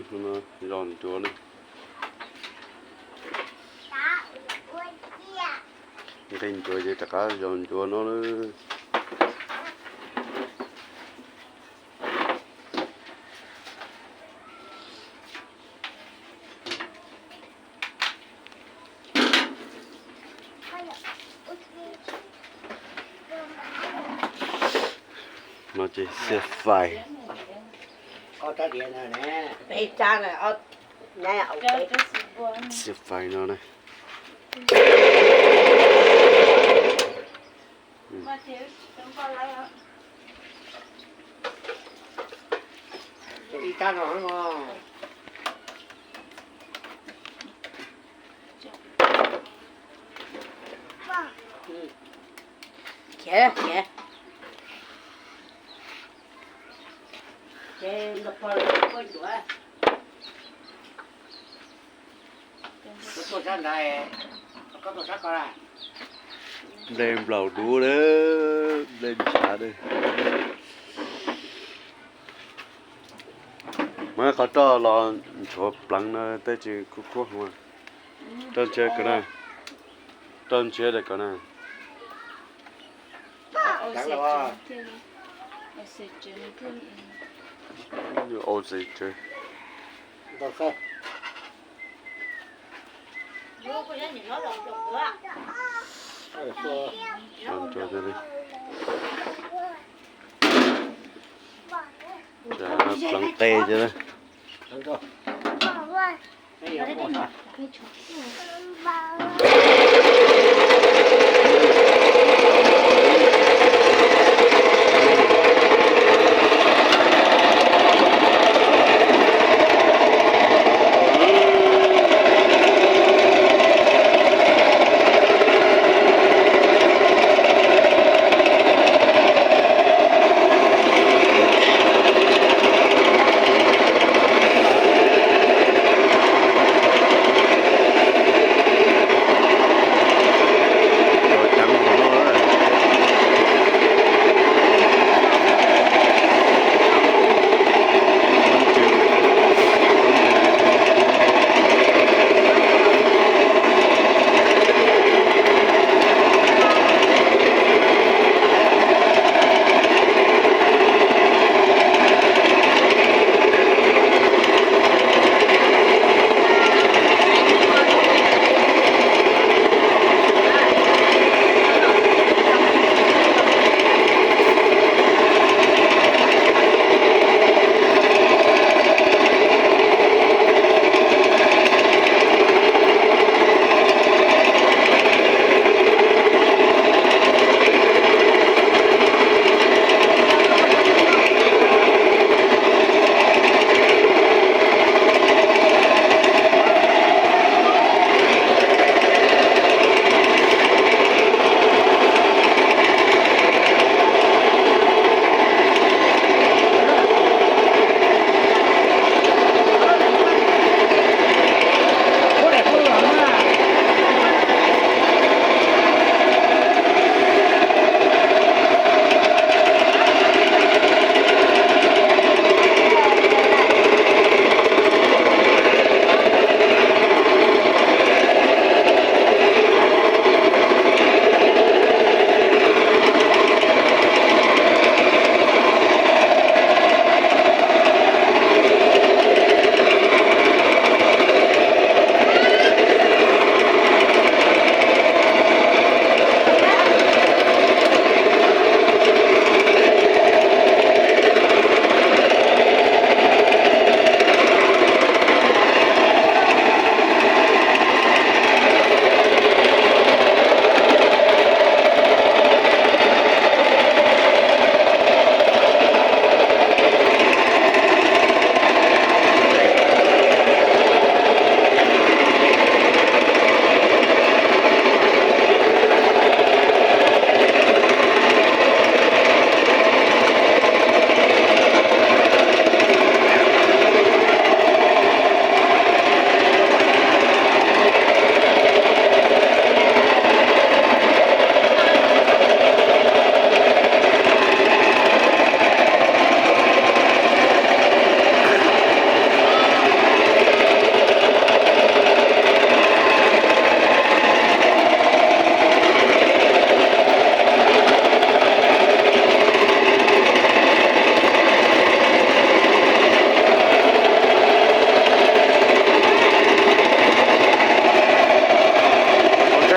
Zos ncuav na. Nqis ncuav ces rov qab zos ncuav no lawm. No ces xiab fais. Xiab fais no na. Nplej nplaum dub lawm, nplej ntshav lawm. Muab qhov roj los nchuav pleev no tej tsis kub kub hua. Roj ntshiab kom na, roj ntshiab kom na. Ua xav tsawv. Pleev qe ces.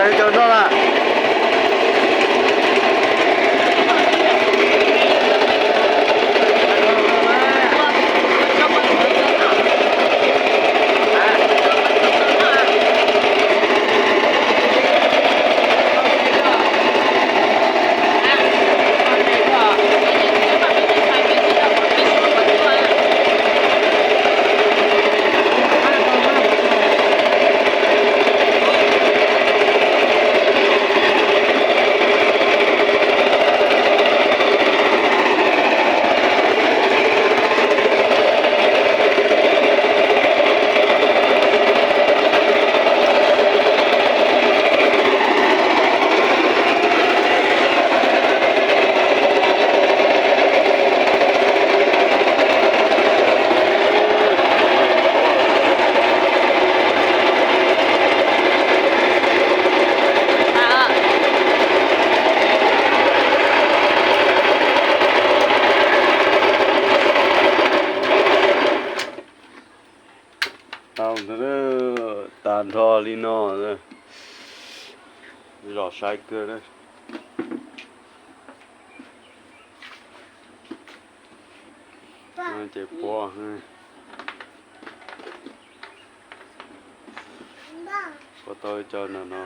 Cov no na. Tau ntawd, tag nrho li no, zom saib kawg. Ces puab, puab tau cov no no.